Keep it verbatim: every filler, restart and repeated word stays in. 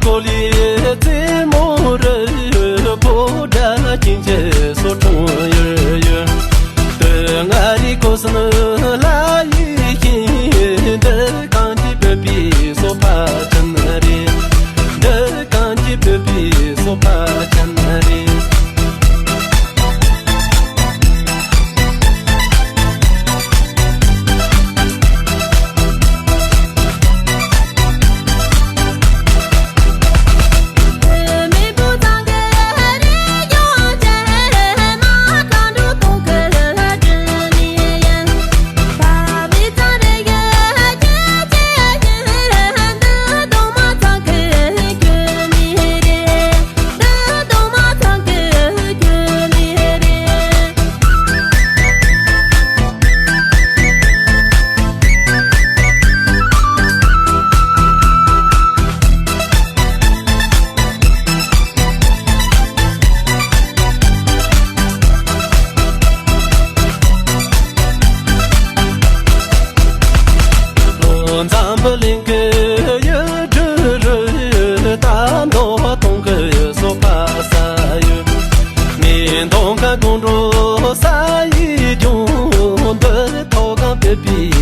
ཀོ་ལི་རྩེ་མོ་རི་ཕོ་བྲང་གིན་ཅེ་སོ་ཁྲུང་ཡོད་ཡོད། དེ་ང་རི་ཀོ་སི་ནི་ལ་ཡི་ཤིན་འདི་གང་གི་བོད་པའི་སོ་ཕ་ཅན་རེད། འདི་གང་གི་བོད་པའི་སོ་ཕ་ཅན་རེད། འཛམ་བུ་གླིང་གི་ཡུལ་གྲུ་རུ་ད་མདོ་སྟོང་གི་སོ་པ་ས་ཡོད། ནས་མདོ་ཁ་དགོང་དྲོ་ས་ཡི་ལྗོངས་འདི་ཐོག་གང་བོད་པའི་